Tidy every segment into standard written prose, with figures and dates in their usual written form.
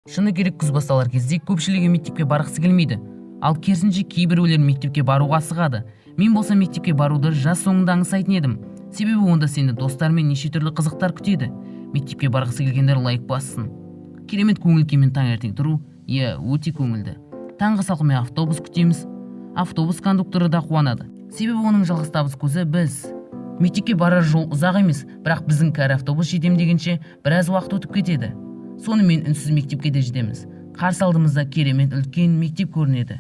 Шыны керек, күз басталар кезде көпшілігі мектепке барғысы келмейді, ал керісінше, кейбіреулер мектепке баруға асығады. Мен болса мектепке баруды жаз соңында аңсайтын едім, себебі онда сені достармен неше түрлі қызықтар күтеді. Мектепке барғысы келгендер лайк бассын. Керемет көңіл күймен таңертең тұру, иә, өте көңілді. Таңғы салқынмен автобус күтеміз. Автобус кондукторы да қуанады, себебі оның жалғыз табыс көзі біз. Мектепке барар жол ұзақ емес, бірақ біздің кәрі автобус жетем дегенше біраз уақыт өтіп кетеді. Сонымен үнсіз мектепке де жетеміз. Қарсы алдымызда керемет үлкен мектеп көрінеді.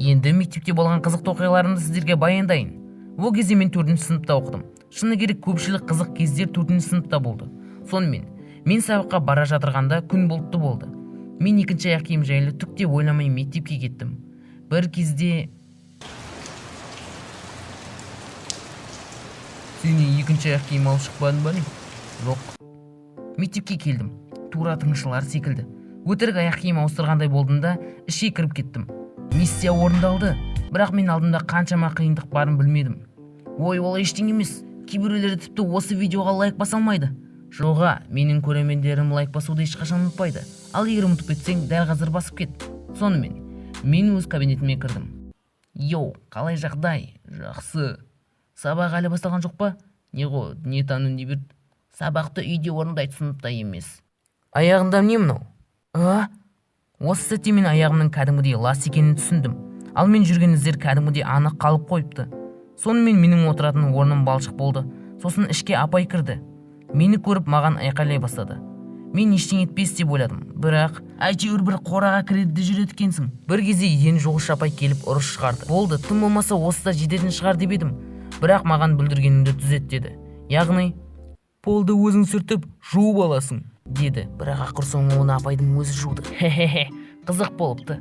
Енді мектепте болған қызықты оқиғаларымды сіздерге баяндайын. Ол кезде мен төртінші сыныпта оқыдым. Шыны керек, көпшілік қызық кездер төртінші сыныпта болды. Сонымен, мен сабаққа бара жатырғанда күн бұлтты болды. Мен екінші аяқ киім жайлы түк те ойламай мектепке кеттім. Бір кезде... Сен екінші аяқ киім алып шықпадың ба, не? Жоқ. Мектепке келдім. Тура тыңшылар секілді өтірік аяқ киім ауыстырғандай болдым да, ішке кіріп кеттім. Миссия орындалды, бірақ мен алдымда қаншама қиындық барын білмедім. Ой, ол ештеңе емес. Кейбіреулері тіпті осы видеоға лайк баса алмайды. Жоға, менің көрермендерім лайк басуды ешқашан ұмытпайды. Ал егер ұмытып кетсең, дәл қазір басып кет. Сонымен, мен өз кабинетіме кірдім. Йоу, қалай жағдай? Жақсы. Сабақ әлі басталған жоқ па? Не ғой, дүниетану не берді? Сабақты үйде орындайды, сыныпта емес. Аяғында не мынау? А, осы сәтте мен аяғымның кәдімгідей лас екенін түсіндім. Ал мен жүрген іздер кәдімгідей анық қалып қойыпты. Сонымен, менің отыратын орным балшық болды. Сосын ішке апай кірді. Мені көріп, маған айқайлай бастады. Мен ештеңе етпес деп ойладым, бірақ әйтеуір бір қораға кіреді де жүреді екенсің. Бір кезде еден жуғыш апай келіп ұрыс шығарды. Болды, тым болмаса осы да жететін шығар деп едім, бірақ маған бүлдіргеніңді түзет деді, яғни полды өзің сүртіп, жуып аласың деді. Бірақ ақыр соңы оны апайдың өзі жуды. Хе-хе-хе, қызық болыпты.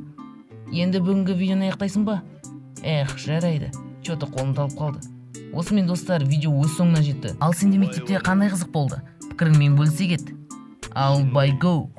Енді бүгінгі видеоны аяқтайсың ба? Эх, жарайды, че-то қолым талып қалды. Осымен, достар, видео өз соңына жетті. Ал сенде мектепте қандай қызық болды? Пікіріңмен бөлісе кет. Ал, bye, go.